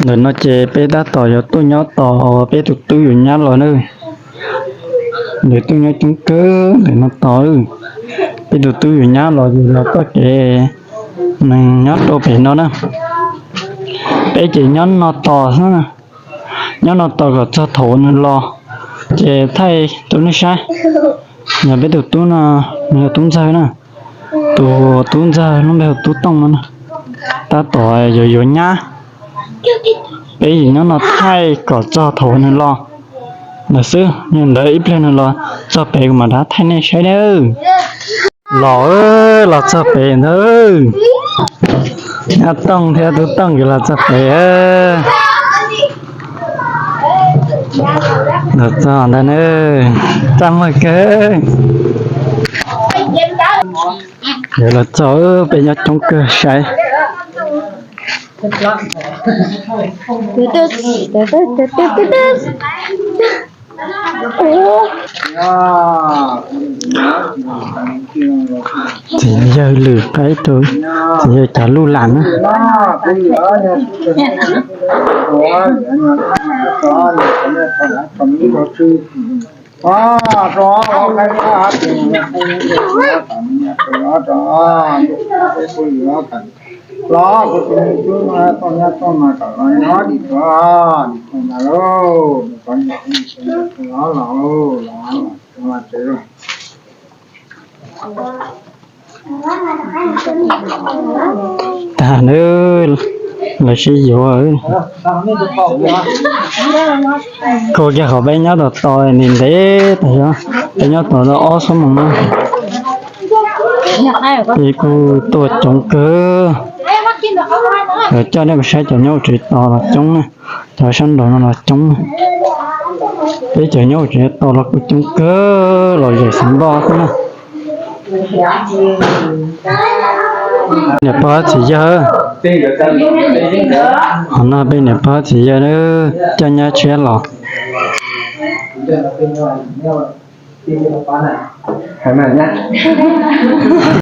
Ntawm no ces peb tab tom yuav tuaj nyob tos peb tus tub yuav nyab los na. Lawv tuaj nyob coob kawg ntawm no tos. Peb tus tub yuav nyab los ces los txoj kev neeg nyob rau pem no na. Peb ces nyob no tos xwb, nyob no tos kom txog thaum nws los ces thaij rau nej saib. Yog peb tus tub no, nws yog tub ntxawg na. Tus tub ntxawg lub npe hu Tub Tooj no na, tab tom yuav yuav nyab. Peb yeej nyob no thaij kom txog thaum nws los lawm xwb, yog ntawd ib pliag nws los txog pem kuv mam rov thaij nej saib nawb. Los, los txog pem ntag. Nyab Tooj thiab Tub Tooj nkawd los txog pem. Los txog ntag na, txaj muag kawg. Nkawd los txog, peb nyob coob kawg saib. Txiv yawg lwm qaib rau txiv yawg cov luj lam na. Los kuv tus me tub no tuaj nyab tuaj mas kom los nyob dim tuaj, dim tuaj ntag lauj, kom nyob dim tuaj los los los los tsev lauj. Tag nawb, lawv sib yuav. Kho kiag qhov peb nyob tos tos ntev ntev tas zog, peb nyob tos tau ob xuab moos na. Peb kuj tuaj coob kawg. Lawv coj nej mus saib cov nyob hauv tsev tos los coob na, cov sab nraud no los coob na. Peb cov nyob hauv tsev tos los kuj coob kawg, los zem xeev npoj xwb na. Niam pog txiv yawg, qhov no peb niam pog txiv yawg coj nyab tshiab los.